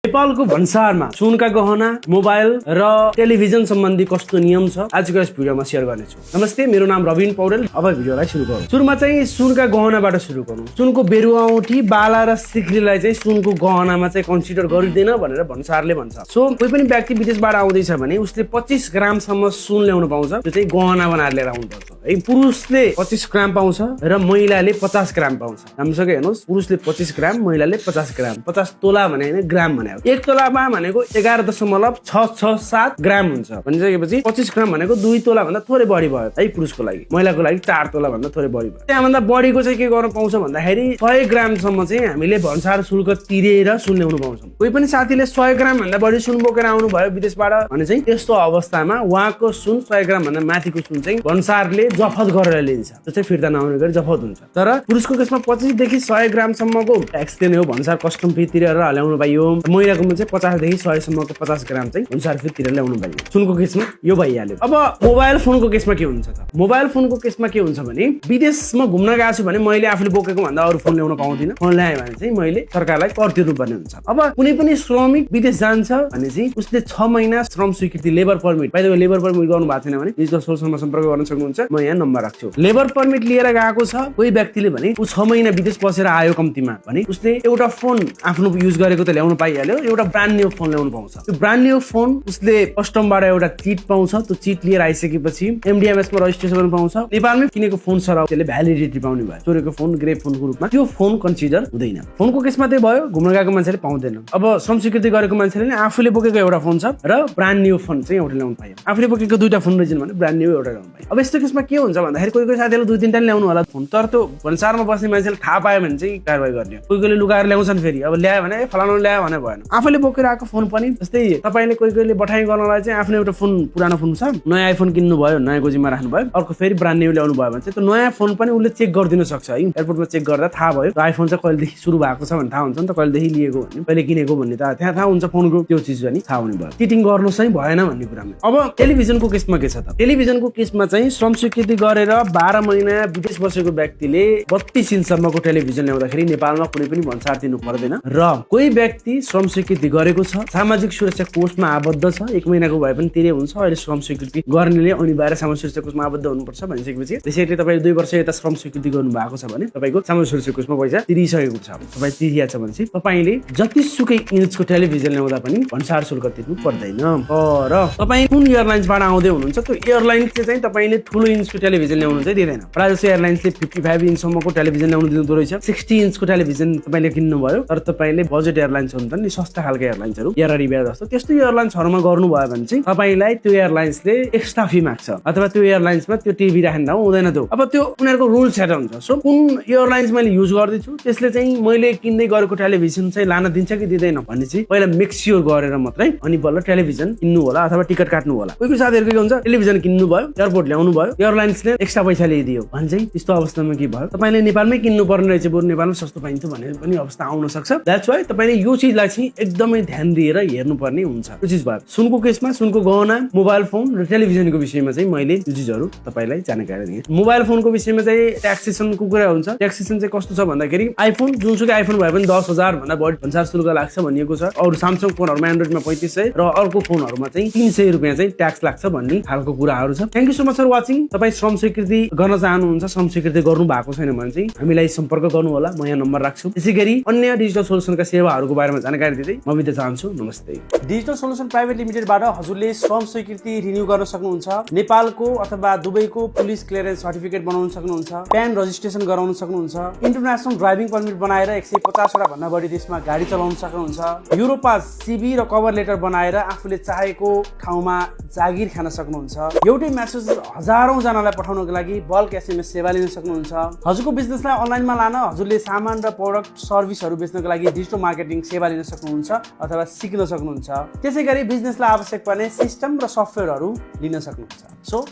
नेपालको भन्सारमा सुनका गहना, मोबाइल र टेलिभिजन सम्बन्धी कस्तो नियम छ आजको यस भिडियोमा शेयर गर्नेछु। नमस्ते, मेरो नाम रबिन पौडेल। अब भिडियोलाई सुरु गरौँ। सुरुमा चाहिँ सुनका गहनाबाट सुरु गरौँ। सुनको बेरुवा औँठी, बाला र सिक्रीलाई चाहिँ सुनको गहनामा चाहिँ कन्सिडर गरिँदैन भनेर भन्सारले भन्छ। सो कोही पनि व्यक्ति विदेशबाट आउँदैछ भने उसले 25 ग्रामसम्म सुन ल्याउनु पाउँछ। त्यो चाहिँ गहना बनाएर लिएर आउनुपर्छ है। पुरुषले 25 ग्राम पाउँछ र महिलाले 50 ग्राम पाउँछ। राम्रोसँग हेर्नुहोस्, पुरुषले 25 ग्राम, महिलाले 50 ग्राम। 50 तोला भने होइन, ग्राम भने। एक तोलामा भनेको 11.667 ग्राम हुन्छ। भनिसकेपछि 25 ग्राम भनेको 2 तोला भन्दा थोरै बढी भयो है पुरुषको लागि। महिलाको लागि 4 तोला भन्दा थोरै बढी भयो। त्यहाँभन्दा बढीको चाहिँ के गर्न पाउँछ भन्दाखेरि 100 ग्रामसम्म चाहिँ हामीले भन्सार शुल्क तिरेर सुन ल्याउनु पाउँछौँ। कोही पनि साथीले 100 ग्राम भन्दा बढी सुन बोकेर आउनु भयो विदेशबाट भने चाहिँ त्यस्तो अवस्थामा उहाँको सुन 100 ग्राम भन्दा माथिको सुन चाहिँ भन्सारले जफत गरेर लिन्छ। त्यो चाहिँ फिर्ता नआउने गरी जफत हुन्छ। तर पुरुषको केसमा 25 देखि 100 ग्रामसम्मको ट्याक्स तिर्ने हो, भन्सार कस्टम फी तिरेर ल्याउनु पाइयो। महिलाको चाहिँ 50 देखि 100 सम्मको 50 ग्राम चाहिँ भन्सार फी तिरेर ल्याउनु पाइयो। सुनको केसमा यो भइहाल्यो। अब मोबाइल फोनको केसमा के हुन्छ त? मोबाइल फोनको केसमा के हुन्छ भने विदेशमा घुम्न गएको छु भने मैले आफूले बोकेको भन्दा अरू फोन ल्याउन पाउँदिन। फोन ल्याएँ भने चाहिँ मैले सरकारलाई कर तिर्नुपर्ने हुन्छ। अब कुनै पनि श्रमिक विदेश जान्छ भने चाहिँ उसले 6 महिना श्रम स्वीकृति, लेबर पर्मिट, बाहिर लेबर पर्मिट गर्नु भएको छैन भने डिजिटल सोल्युसनमा सम्पर्क गर्न सक्नुहुन्छ। म यहाँ नम्बर राख्छु। लेबर पर्मिट लिएर गएको छ कोही व्यक्तिले भने ऊ 6 महिना विदेश बसेर आयो कम्तीमा भने उसले एउटा फोन आफ्नो युज गरेको त ल्याउनु पाइहाल्यो, एउटा ब्रान्ड न्यू फोन ल्याउनु पाउँछ। त्यो ब्रान्ड न्यू फोन उसले कस्टमबाट एउटा चिट पाउँछ। त्यो चिट लिएर आइसकेपछि एमडिएमएस मा रजिस्ट्रेसन गर्न पाउँछ। नेपालमै किनेको फोन सर त्यसले भ्यालिडिटी पाउने भयो। चोरेको फोन, ग्रे फोनको रूपमा त्यो फोन कन्सिडर हुँदैन। फोनको केसमा त्यही भयो, घुम्न गएको मान्छेले पाउँदैन। अब श्रम स्वीकृति गरेको मान्छेले नि आफूले बोकेको एउटा फोन छ र ब्रान्ड न्यू फोन चाहिँ एउटा ल्याउनु पायो। आफूले बोकेको 2टा फोन रहेछन् भने ब्रान्ड न्यू एउटा ल्याउनु पायो। अब यस्तो केसमा के हुन्छ भन्दाखेरि कोही कोही साथीले 2-3टा ल्याउनु होला फोन, तर त्यो भन्सारमा बस्ने मान्छेले थाहा पायो भने चाहिँ कारबाही गर्ने। कोही कोहीले लुकाएर ल्याउँछन्, फेरि अब ल्यायो भने फलानु ल्यायो भने भएन। आफूले बोकेर आएको फोन पनि जस्तै तपाईले कोही कोहीले बठाई गर्नलाई चाहिँ आफ्नो एउटा फोन, पुरानो फोन छ, नयाँ आइफोन किन्नु भयो, नयाँ गोजीमा राख्नु भयो, अर्को फेरि ब्रान्ड न्यू ल्याउनु भयो भने चाहिँ त्यो नयाँ फोन पनि उसले चेक गरिदिन सक्छ है। एयरपोर्टमा चेक गर्दा थाहा भयो त्यो आइफोन चाहिँ कहिलेदेखि सुरु भएको छ भने थाहा हुन्छ नि त, कहिलेदेखि लिएको भन्ने, कहिले किनेको भन्ने त त्यहाँ थाहा हुन्छ फोनको। त्यो चिज पनि थाहा हुने भयो। चिटिङ गर्नु चाहिँ भएन भन्ने कुरामा। अब टेलिभिजनको केसमा के छ त? टेलिभिजनको केसमा चाहिँ श्रम स्वीकृति गरेर 12 महिना विदेश बसेको व्यक्तिले 32 इन्चसम्मको टेलिभिजन ल्याउँदाखेरि नेपालमा कुनै पनि भन्सार तिर्नु पर्दैन। र कोही व्यक्ति श्रम स्वीकृति गरेको छ, सामाजिक सुरक्षा कोषमा आबद्ध छ, 1 महिनाको भए पनि तिरे हुन्छ। अहिले श्रम स्वीकृति गर्नेले अनिवार्य सामाजिक सुरक्षा कोषमा आबद्ध हुनुपर्छ भनिसकेपछि त्यसैले तपाईले 2 वर्ष यता श्रम स्वीकृति गर्नु भएको छ भने तपाईको सामाजिक सुरक्षा कोषमा पैसा तिरिसकेको छ। तपाई तिरिया छ भने चाहिँ तपाईले जतिसुकै इन्चको टेलिभिजन ल्याउँदा पनि भन्सार शुल्क तिर्नु पर्दैन। तर तपाई कुन एयरलाइन्सबाट आउँदै हुनुहुन्छ त्यो एयरलाइन्सले चाहिँ तपाईले ठुलो इन्चको टेलिभिजन ल्याउनु चाहिँ दिँदैन। प्रायः जसो एयरलाइन्सले 55 इन्चसम्मको टेलिभिजन ल्याउनु दिँदो रहेछ। 60 इन्चको टेलिभिजन तपाईले किन्नु भयो, तर तपाईले बजेट एयरलाइन्स हुन्छ नि, सस्ता खालको एयरलाइन्सहरु, एयर अरेबिया जस्तो त्यस्तो एयरलाइन्सहरुमा गर्नु भयो भने चाहिँ तपाईलाई त्यो एयरलाइन्सले एक्स्ट्रा फी माग्छ, अथवा त्यो एयरलाइन्समा त्यो टिभी राख्न हुँदैन। त्यो अब त्यो उनीहरुको रुल सेट हुन्छ। सो कुन एयरलाइन्स मैले युज गर्दैछु त्यसले चाहिँ मैले किन्दै गरेको टेलिभिजन चाहिँ लान दिन्छ कि दिँदैन भन्ने चाहिँ पहिला मेक स्योर गरेर मात्रै अनि बल्ल टेलिभिजन किन्नु होला अथवा टिकट काट्नु होला। कोही कोही साथीहरुको के हुन्छ, टेलिभिजन किन्नु भयो, एयरपोर्ट ल्याउनु भयो, एयरलाइन्सले एक्स्ट्रा पैसा लिइदियो भने चाहिँ त्यस्तो अवस्थामा के भयो, तपाईले नेपालमै किन्नु पर्ने रहेछ, बरु नेपालमै सस्तो पाइन्छ भन्ने पनि अवस्था आउन सक्छ। द्याट्स व्हाई तपाईले यो चीजलाई चाहिँ एकदमै ध्यान दिएर हेर्नुपर्ने हुन्छ। त्यो चीज भयो। सुनको केसमा सुनको गहना, मोबाइल फोन र टेलिभिजनको विषयमा चाहिँ मैले यो चीजहरु तपाईलाई जानकारी दिएँ। मोबाइल फोनको विषयमा चाहिँ ट्याक्सेसनको कुरा हुन्छ। ट्याक्सेसन चाहिँ कस्तो छ भन्दाखेरि आइफोन, जुनसुकै आइफोन भए पनि 10,000 भन्दा बढी भन्सार शुल्क लाग्छ भनिएको छ। अरु स्यामसङ फोनहरुमा, एन्ड्रोइडमा 3500 र अर्को फोनहरुमा चाहिँ 300 रुपैयाँ चाहिँ ट्याक्स लाग्छ भन्ने खालको कुराहरु छ। Thank you so much for watching. तपाई श्रम स्वीकृति गर्न चाहनुहुन्छ, श्रम स्वीकृति गर्नु भएको छैन भने चाहिँ हामीलाई सम्पर्क गर्नु होला। म यहाँ नम्बर राख्छु। त्यसैगरी अन्य डिजिटल सोलुसनका सेवाहरूको बारेमा जानकारी दिँदै म बिदा चाहन्छु। नमस्ते। डिजिटल सोलुसन प्राइभेट लिमिटेडबाट हजुरले श्रम स्वीकृति रिन्यू गर्न सक्नुहुन्छ, नेपालको अथवा दुबईको पुलिस क्लियरेन्स सर्टिफिकेट बनाउन सक्नुहुन्छ, प्यान रजिस्ट्रेसन गराउन सक्नुहुन्छ, इन्टरनेसनल ड्राइभिङ पर्मिट बनाएर 150 वटा भन्दा बढी देशमा गाडी चलाउन सक्नुहुन्छ, युरोपास सिबी र कभर लेटर बनाएर आफूले चाहेको ठाउँमा जागिर खान सक्नुहुन्छ, एउटै मेसेज हजारौं जनालाई पठाउनको लागि बल्क एसएमएस सेवा लिन सक्नुहुन्छ। हजुरको बिजनेसलाई अनलाइनमा लान हजुरले सामान र प्रोडक्ट सर्भिसहरू बेच्नको लागि डिजिटल मार्केटिङ सेवा लिन सक्नुहुन्छ अथवा सिक्न सक्नुहुन्छ। त्यसैगरी बिजनेसलाई आवश्यक पर्ने सिस्टम र सफ्टवेयरहरू लिन सक्नुहुन्छ। सो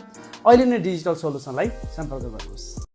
अहिले नै डिजिटल सोलुसनलाई सम्पर्क गर्नुहोस्।